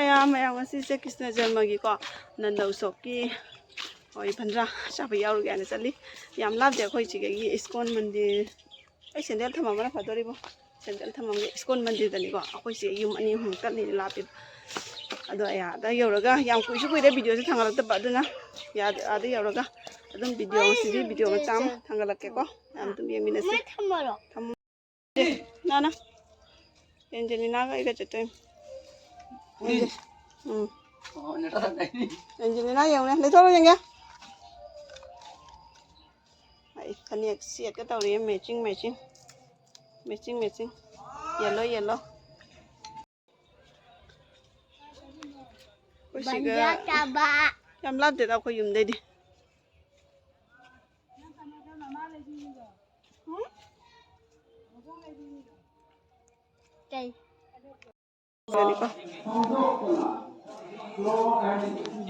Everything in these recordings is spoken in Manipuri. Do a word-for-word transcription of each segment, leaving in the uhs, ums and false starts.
ꯃꯌꯥꯝ ꯃꯌꯥꯝ ꯉꯁꯤꯁꯦ ꯀ꯭ꯔꯤꯁꯅ ꯖꯔꯃꯒꯤꯀꯣ, ꯅꯟꯗ ꯎꯁꯣꯞꯀꯤ ꯍꯣꯏ ꯐꯟꯗ꯭ꯔꯥ ꯆꯥꯕ ꯌꯥꯎꯔꯨꯒꯦ ꯍꯥꯏꯅ ꯆꯠꯂꯤ꯫ ꯌꯥꯝ ꯂꯥꯞꯇꯦ ꯑꯩꯈꯣꯏ ꯁꯤꯗꯒꯤ ꯏꯁꯀꯣꯟ ꯃꯟꯗꯤꯔ꯫ ꯑꯩ ꯁꯦꯟꯗꯦꯜ ꯊꯝꯃꯝꯕꯅ ꯐꯗꯣꯔꯤꯕꯣ꯫ ꯁꯦꯟꯗꯦꯜ ꯊꯝꯃꯝꯒꯦ꯫ ꯏꯁꯀꯣꯟ ꯃꯟꯗꯤꯔꯗꯅꯤꯀꯣ, ꯑꯩꯈꯣꯏꯁꯦ ꯌꯨꯝ ꯑꯅꯤ ꯑꯍꯨꯝ ꯆꯠꯂꯤꯅꯦ, ꯂꯥꯞꯄꯦꯕ꯫ ꯑꯗꯣ ꯑꯩ ꯑꯥꯗ ꯌꯧꯔꯒ, ꯌꯥꯝ ꯀꯨꯏꯁꯨ ꯀꯨꯏꯔꯦ ꯚꯤꯗꯤꯑꯣꯁꯦ ꯊꯥꯡꯒꯠꯂꯛꯇꯕ, ꯑꯗꯨꯅ ꯌꯥ-, ꯑꯥꯗ ꯌꯧꯔꯒ ꯑꯗꯨꯝ ꯚꯤꯗꯤꯑꯣ, ꯉꯁꯤꯗꯤ ꯚꯤꯗꯤꯑꯣ ꯃꯆꯥ ꯑꯃ ꯊꯥꯡꯒꯠꯂꯛꯀꯦꯀꯣ꯫ ꯃꯌꯥꯝ ꯑꯗꯨꯝ ꯌꯦꯡꯃꯤꯟꯅꯁꯤ꯫ ꯊꯝꯃꯣ꯫ ꯅꯥꯅ꯫ ꯑꯦꯟꯖꯦꯂꯤꯅꯥꯒ ꯑꯩꯒ ꯆꯠꯇꯣꯏꯅꯤ꯫ ꯑꯦꯟꯖꯦ-, ꯎꯝ꯫ ꯑꯦꯟꯖꯦꯂꯤꯅꯥ ꯌꯦꯡꯉꯨꯅꯦ꯫ ꯂꯩꯊꯣꯛꯑꯣ ꯌꯦꯡꯒꯦ꯫ ꯑꯩ ꯐꯅꯦꯛ ꯁꯦꯠꯀꯦ ꯇꯧꯔꯤ꯫ Matching, matching꯫ Matching, matching꯫ Yellow, yellow꯫ ꯑꯩꯈꯣꯏ ꯁꯤꯒ ꯕꯟꯖꯥ ꯆꯥꯕ꯫ ꯌꯥꯝ ꯂꯥꯞꯇꯦꯗ ꯑꯩꯈꯣꯏ ꯌꯨꯝꯗꯩꯗꯤ꯫ ꯀꯩ? ꯂꯥꯛꯑꯣ, ꯂꯥꯛꯑꯣ, ꯂꯥꯛꯑꯣ꯫ ꯂꯥꯛꯑꯣ, ꯂꯥꯛꯑꯣ꯫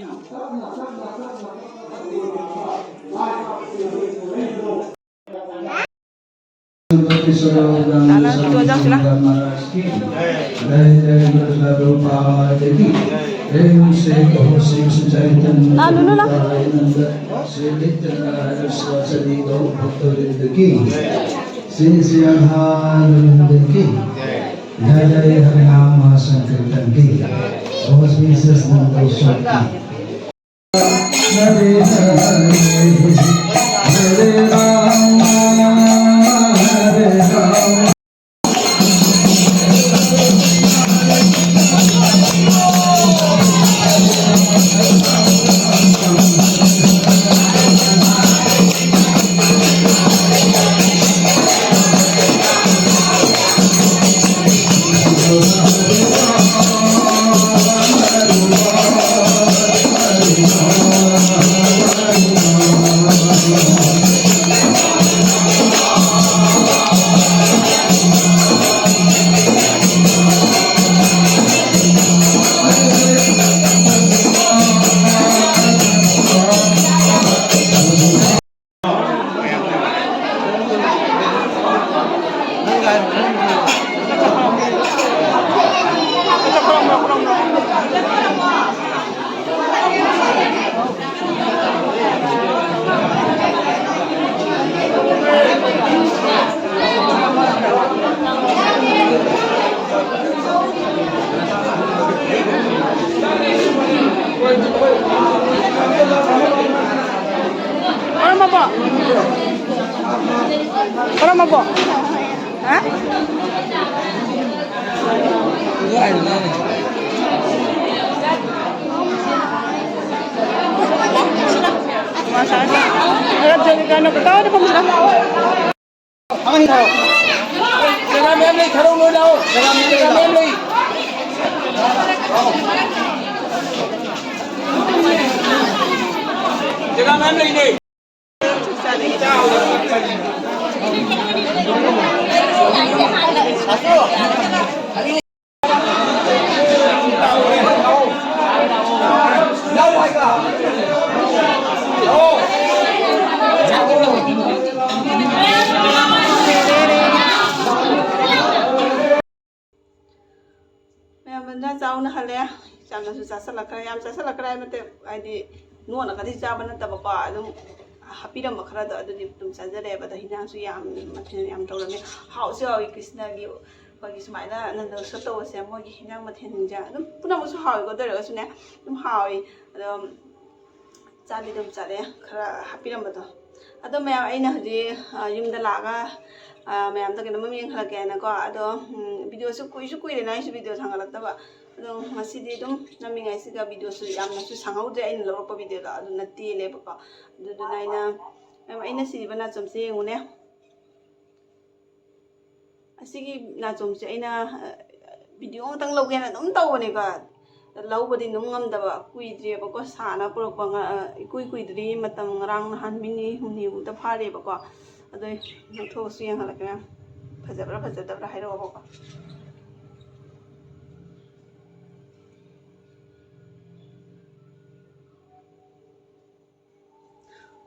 श्री श्री हनुमान की, जय जय हरिनाम महासंकीर्तन की। Auspicious नंदोत्सव की। हरे हरे, हरे राम, हरे राम। ꯀꯔꯝꯕ? ꯀꯔꯝꯕ ꯕꯣ? ꯍꯥ? ꯀꯥꯏꯗ ꯐꯝꯁꯤꯔ? ꯖꯒꯥ ꯃꯌꯥꯝ ꯂꯩ, ꯊꯥꯔꯣ ꯂꯣꯏ ꯂꯥꯛꯑꯣ꯫ ꯖꯒꯥ ꯃꯌꯥꯝ ꯂꯩ, ꯊꯥꯔꯣ ꯂꯣꯏ ꯂꯥꯛꯑꯣ꯫ ꯖꯒꯥ ꯃꯌꯥꯝ ꯂꯩꯅꯦ꯫ ꯃꯌꯥꯝ ꯏꯟꯖꯥꯡ ꯆꯥꯎꯅ ꯍꯜꯂꯦ꯫ ꯌꯥꯝꯅꯁꯨ ꯆꯥꯁꯤꯜꯂꯛꯈ꯭ꯔꯦ꯫ ꯌꯥꯝ ꯆꯥꯁꯤꯜꯂꯛꯈ꯭ꯔꯦ ꯍꯥꯏꯕ ꯅꯠꯇꯦ, ꯍꯥꯏꯗꯤ ꯅꯣꯠꯂꯒꯗꯤ ꯆꯥꯕ ꯅꯠꯇꯕꯀꯣ, ꯑꯗꯨꯝ ꯍꯥꯞꯄꯤꯔꯝꯕ ꯈꯔꯗꯣ ꯑꯗꯨꯗꯤ ꯑꯗꯨꯝ ꯆꯥꯖꯔꯦꯕ꯫ ꯑꯗꯣ ꯍꯤꯟꯖꯥꯡꯁꯨ ꯌꯥꯝ ꯃꯊꯦꯜ ꯌꯥꯝ ꯇꯧꯔꯝꯃꯦ꯫ ꯍꯥꯎꯁꯨ ꯍꯥꯎꯏ ꯀ꯭ꯔꯤꯁꯅꯒꯤ ꯑꯩꯈꯣꯏꯒꯤ ꯁꯨꯃꯥꯏꯅ ꯅꯟꯗ ꯎꯠꯁꯕ ꯇꯧꯕꯁꯦ꯫ ꯃꯣꯏꯒꯤ ꯍꯤꯟꯖꯥꯡ ꯃꯊꯦꯜꯁꯤꯡꯁꯦ ꯑꯗꯨꯝ ꯄꯨꯝꯅꯃꯛꯁꯨ ꯍꯥꯎꯏꯀꯣ꯫ ꯑꯗꯨ ꯑꯣꯏꯔꯒꯁꯨꯅꯦ ꯑꯗꯨꯝ ꯍꯥꯎꯏ꯫ ꯑꯗꯣ ꯆꯥꯗꯤ ꯑꯗꯨꯝ ꯆꯥꯔꯦ ꯈꯔ ꯍꯥꯞꯄꯤꯔꯝꯕꯗꯣ꯫ ꯑꯗꯣ ꯃꯌꯥꯝ, ꯑꯩꯅ ꯍꯧꯖꯤꯛ, ꯑ, ꯌꯨꯝꯗ ꯂꯥꯛꯑꯒ, ꯑ, ꯃꯌꯥꯝꯗ ꯀꯩꯅꯣꯝꯃ ꯌꯦꯡꯍꯜꯂꯛꯀꯦꯅꯀꯣ꯫ ꯑꯗꯣ, ꯎꯝ, ꯚꯤꯗꯤꯑꯣꯁꯨ ꯀꯨꯏꯁꯨ ꯀꯨꯏꯔꯦꯅ ꯑꯩꯁꯨ ꯚꯤꯗꯤꯑꯣ ꯊꯥꯡꯒꯠꯂꯛꯇꯕ꯫ ꯑꯗꯣ ꯉꯁꯤꯗꯤ ꯑꯗꯨꯝ ꯅꯝꯃꯤꯉꯩꯁꯤꯗ ꯚꯤꯗꯤꯑꯣꯁꯨ ꯌꯥꯝꯅꯁꯨ ꯁꯥꯡꯍꯧꯗ꯭ꯔꯦ, ꯑꯩꯅ ꯂꯧꯔꯛꯄ ꯚꯤꯗꯤꯑꯣꯗꯣ ꯑꯗꯨꯅ ꯇꯦꯜꯂꯦꯕꯀꯣ꯫ ꯑꯗꯨꯗꯨꯅ ꯑꯩꯅ, ꯃꯌꯥꯝ, ꯑꯩꯅ ꯁꯤꯔꯤꯕ ꯅꯥꯆꯣꯝꯁꯦ ꯌꯦꯡꯉꯨꯅꯦ꯫ ꯑꯁꯤꯒꯤ ꯅꯥꯆꯣꯝꯁꯦ ꯑꯩꯅ, ꯑ, ꯚꯤꯗꯤꯑꯣ ꯑꯃꯇꯪ ꯂꯧꯒꯦꯅ ꯑꯗꯨꯝ ꯇꯧꯕꯅꯦꯀꯣ꯫ ꯂꯧꯕꯗꯤ ꯑꯗꯨꯝ ꯉꯝꯗꯕ, ꯀꯨꯏꯗ꯭ꯔꯤꯑꯕꯀꯣ, ꯁꯥꯅ ꯄꯨꯔꯛꯄ ꯉ-, ꯑ, ꯏꯀꯨꯏ ꯀꯨꯏꯗ꯭ꯔꯤ, ꯃꯇꯝ ꯉꯔꯥꯡ ꯅꯍꯥꯟ ꯅꯤꯅꯤ ꯍꯨꯝꯅꯤꯃꯨꯛꯇ ꯐꯥꯔꯤꯑꯕꯀꯣ꯫ ꯑꯗꯣ ꯂꯧꯊꯣꯛꯑꯁꯨ ꯌꯦꯡꯍꯜꯂꯛꯀꯦ ꯃꯌꯥꯝ꯫ ꯐꯖꯕ꯭ꯔꯥ ꯐꯖꯗꯕ꯭ꯔꯥ ꯍꯥꯏꯔꯛꯑꯣꯕꯀꯣ꯫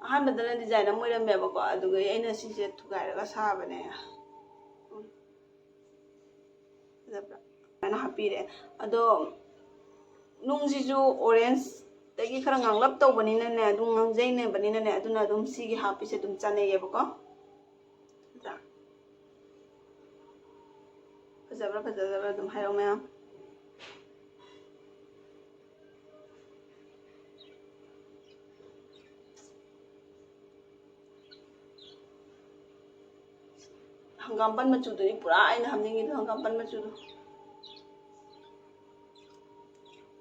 ꯑꯍꯥꯟꯕꯗꯅ ꯗꯤꯖꯥꯏꯟ ꯑꯃ ꯑꯣꯏꯔꯝꯃꯦꯕꯀꯣ, ꯑꯗꯨꯒ ꯑꯩꯅ ꯁꯤꯁꯦ ꯊꯨꯒꯥꯏꯔꯒ ꯁꯥꯕꯅꯦ꯫ ꯎꯝ꯫ ꯐꯖꯕ꯭ꯔꯥ? ꯑꯗꯨꯃꯥꯏꯅ ꯍꯥꯞꯄꯤꯔꯦ꯫ ꯑꯗꯣ ꯅꯨꯡꯁꯤꯁꯨ ꯑꯣꯔꯦꯟꯖꯇꯒꯤ ꯈꯔ ꯉꯥꯡꯂꯞ ꯇꯧꯕꯅꯤꯅꯅꯦ, ꯑꯗꯨꯝ ꯉꯥꯡꯖꯩꯅꯕꯅꯤꯅꯅꯦ, ꯑꯗꯨꯅ ꯑꯗꯨꯝ ꯁꯤꯒꯤ ꯍꯥꯞꯄꯤꯁꯦ ꯑꯗꯨꯝ ꯆꯥꯅꯩꯌꯦꯕꯀꯣ꯫ ꯐꯖꯕ꯭ꯔꯥ ꯐꯖꯗꯕ꯭ꯔꯥ ꯑꯗꯨꯝ ꯍꯥꯏꯔꯛꯑꯣ ꯃꯌꯥꯝ꯫ ꯍꯪꯒꯥꯝꯄꯥꯟ ꯃꯆꯨꯗꯨꯅꯤ ꯄꯨꯔꯥ ꯑꯩꯅ ꯍꯥꯞꯅꯤꯡꯉꯤꯗꯣ, ꯍꯪꯒꯥꯝꯄꯥꯟ ꯃꯆꯨꯗꯣ꯫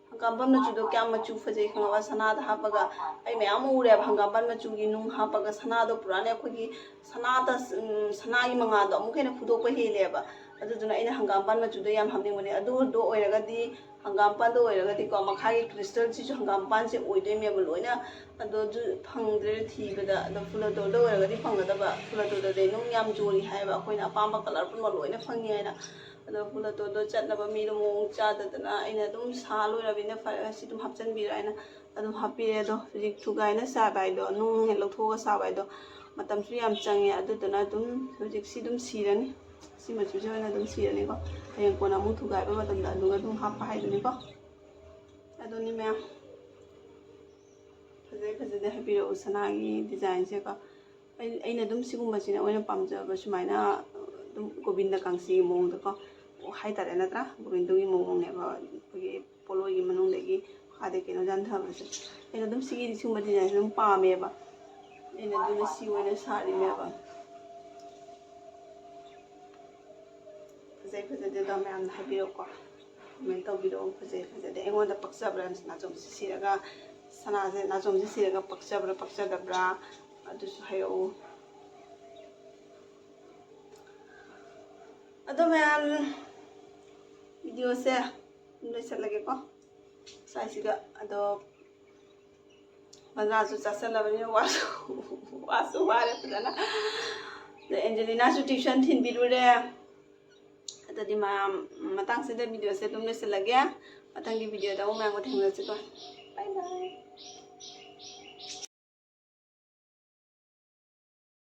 ꯍꯪꯒꯥꯝꯄꯥꯟ ꯃꯆꯨꯗꯣ ꯀꯌꯥꯝ ꯃꯆꯨ ꯐꯖꯩ ꯈꯪꯉꯕ? ꯁꯅꯥꯗ ꯍꯥꯞꯄꯒ ꯑꯩ ꯃꯌꯥꯝ ꯑꯃ ꯎꯔꯦꯕ, ꯍꯪꯒꯥꯝꯄꯥꯟ ꯃꯆꯨꯒꯤ ꯅꯨꯡ ꯍꯥꯞꯄꯒ ꯁꯅꯥꯗꯣ ꯄꯨꯔꯥꯅꯦ ꯑꯩꯈꯣꯏꯒꯤ ꯁꯅꯥꯗ, ꯎꯝ, ꯁꯅꯥꯒꯤ ꯃꯉꯥꯜꯗꯣ ꯑꯃꯨꯛꯀ ꯍꯦꯟꯅ ꯐꯨꯗꯣꯛꯄ ꯍꯦꯜꯂꯦꯕ꯫ ꯑꯗꯨꯗꯨꯅ ꯑꯩꯅ ꯍꯪꯒꯥꯝꯄꯥꯟ ꯃꯆꯨꯗꯣ ꯌꯥꯝ ꯍꯥꯞꯅꯤꯡꯕꯅꯦ꯫ ꯑꯗꯨꯗꯣ ꯑꯣꯏꯔꯒꯗꯤ, ꯍꯪꯒꯥꯝꯄꯥꯟꯗꯣ ꯑꯣꯏꯔꯒꯗꯤꯀꯣ, ꯃꯈꯥꯒꯤ ꯀ꯭ꯔꯤꯁꯇꯜꯁꯤꯁꯨ ꯍꯪꯒꯥꯝꯄꯥꯟꯁꯦ ꯑꯣꯏꯗꯣꯏꯅꯦꯕ ꯂꯣꯏꯅ꯫ ꯑꯗꯣ ꯑꯗꯨ ꯐꯪꯗ꯭ꯔꯦ ꯊꯤꯕꯗ꯫ ꯑꯗꯣ ꯐꯨꯂꯇꯣꯔꯗ ꯑꯣꯏꯔꯒꯗꯤ ꯐꯪꯒꯗꯕ, ꯐꯨꯂꯇꯣꯔꯗꯗꯤ ꯅꯨꯡ ꯌꯥꯝ ꯆꯣꯜꯂꯤ ꯍꯥꯏꯌꯦꯕ, ꯑꯩꯈꯣꯏꯅ ꯑꯄꯥꯝꯕ ꯀꯂꯔ ꯄꯨꯝꯕ ꯂꯣꯏꯅ ꯐꯪꯉꯤ ꯍꯥꯏꯅ꯫ ꯑꯗꯣ ꯐꯨꯂꯇꯣꯔꯗꯣ ꯆꯠꯅꯕ ꯃꯤꯗꯣ ꯃꯑꯣꯡ ꯆꯥꯗꯗꯅ ꯑꯩꯅ ꯑꯗꯨꯝ ꯁꯥ ꯂꯣꯏꯔꯕꯅꯤꯅ ꯐꯔꯦ, ꯁꯤ ꯑꯗꯨꯝ ꯍꯥꯞꯆꯤꯟꯕꯤꯔꯣ ꯍꯥꯏꯅ ꯑꯗꯨꯝ ꯍꯥꯞꯄꯤꯔꯦ꯫ ꯑꯗꯣ ꯍꯧꯖꯤꯛ ꯊꯨꯒꯥꯏꯅ ꯁꯥꯕ ꯍꯥꯏꯗꯣ, ꯅꯨꯡ ꯍꯦꯛ ꯂꯧꯊꯣꯛꯑꯒ ꯁꯥꯕ ꯍꯥꯏꯗꯣ ꯃꯇꯝꯁꯨ ꯌꯥꯝ ꯆꯪꯉꯦ꯫ ꯑꯗꯨꯗꯨꯅ ꯑꯗꯨꯝ ꯍꯧꯖꯤꯛꯁꯤ ꯑꯗꯨꯝ ꯁꯤꯔꯅꯤ, ꯁꯤ ꯃꯆꯨꯁꯦ ꯑꯣꯏꯅ ꯑꯗꯨꯝ ꯁꯤꯔꯅꯤꯀꯣ꯫ ꯍꯌꯦꯡ ꯀꯣꯟꯅ ꯑꯃꯨꯛ ꯊꯨꯒꯥꯏꯕ ꯃꯇꯝꯗ ꯑꯗꯨꯒ ꯑꯗꯨꯝ ꯍꯥꯞꯄ ꯍꯥꯏꯗꯨꯅꯤꯀꯣ꯫ ꯑꯗꯨꯅꯤ ꯃꯌꯥꯝ, ꯐꯖꯩ ꯐꯖꯗꯦ ꯍꯥꯏꯕꯤꯔꯛꯎ ꯁꯅꯥꯒꯤ ꯗꯤꯖꯥꯏꯟꯁꯦꯀꯣ꯫ ꯑꯩ-, ꯑꯩꯅ ꯑꯗꯨꯝ ꯁꯤꯒꯨꯝꯕꯁꯤꯅ ꯑꯣꯏꯅ ꯄꯥꯝꯖꯕ, ꯁꯨꯃꯥꯏꯅ ꯑꯗꯨꯝ ꯒꯣꯕꯤꯟꯗ ꯀꯥꯡꯁꯤꯒꯤ ꯃꯑꯣꯡꯗꯀꯣ ꯍꯥꯏꯇꯥꯔꯦ, ꯅꯠꯇ꯭ꯔꯥ? ꯒꯣꯕꯤꯟꯗꯨꯒꯤ ꯃꯑꯣꯡꯅꯦꯕ ꯑꯩꯈꯣꯏꯒꯤ ꯄꯣꯠꯂꯣꯏꯒꯤ ꯃꯅꯨꯡꯗꯒꯤ ꯃꯈꯥꯗ ꯀꯩꯅꯣ ꯌꯥꯟꯊꯕꯁꯦ꯫ ꯑꯩꯅ ꯑꯗꯨꯝ ꯁꯤꯒꯤ, ꯁꯤꯒꯨꯝꯕ ꯗꯤꯖꯥꯏꯟꯁꯦ ꯑꯗꯨꯝ ꯄꯥꯝꯃꯦꯕ꯫ ꯑꯩꯅ ꯑꯗꯨꯅ ꯁꯤ ꯑꯣꯏꯅ ꯁꯥꯔꯤꯅꯦꯕ꯫ ꯐꯖꯩ ꯐꯖꯗꯦꯗꯣ ꯃꯌꯥꯝꯅ ꯍꯥꯏꯕꯤꯔꯛꯎꯀꯣ, ꯀꯃꯦꯟ ꯇꯧꯕꯤꯔꯛꯎ꯫ ꯐꯖꯩ ꯐꯖꯗꯦ, ꯑꯩꯉꯣꯟꯗ ꯄꯛꯆꯕ꯭ꯔꯥ ꯅꯥꯆꯣꯝꯁꯦ ꯁꯤꯔꯒ, ꯁꯅꯥꯁꯦ, ꯅꯥꯆꯣꯝꯁꯦ ꯁꯤꯔꯒ ꯄꯛꯆꯕ꯭ꯔꯥ ꯄꯛꯆꯗꯕ꯭ꯔꯥ, ꯑꯗꯨꯁꯨ ꯍꯥꯏꯔꯛꯎ꯫ ꯑꯗꯣ ꯃꯌꯥꯝ, ꯚꯤꯗꯤꯑꯣꯁꯦ ꯑꯗꯨꯝ ꯂꯣꯏꯁꯤꯜꯂꯒꯦꯀꯣ ꯁ꯭ꯋꯥꯏꯁꯤꯗ꯫ ꯑꯗꯣ ꯕꯟꯖꯥꯁꯨ ꯆꯥꯁꯜꯂꯕꯅꯤꯅ ꯋꯥꯁꯨ, ꯋꯥꯁꯨ ꯋꯥꯔꯦ ꯐꯖꯅ꯫ ꯑꯗꯣ ꯑꯦꯟꯖꯦꯂꯤꯅꯥꯁꯨ ꯇ꯭ꯌꯨꯁꯟ ꯊꯤꯟꯕꯤꯔꯨꯔꯦ꯫ ꯑꯗꯨꯗꯤ ꯃꯌꯥꯝ, ꯃꯇꯥꯡꯁꯤꯗ ꯚꯤꯗꯤꯑꯣꯁꯦ ꯑꯗꯨꯝ ꯂꯣꯏꯁꯤꯜꯂꯒꯦ꯫ ꯃꯊꯪꯒꯤ ꯚꯤꯗꯤꯑꯣꯗ ꯑꯃꯨꯛ ꯃꯌꯥꯝꯒ ꯊꯦꯡꯅꯁꯤꯀꯣ꯫ ꯕꯥꯏ ꯕꯥꯏ꯫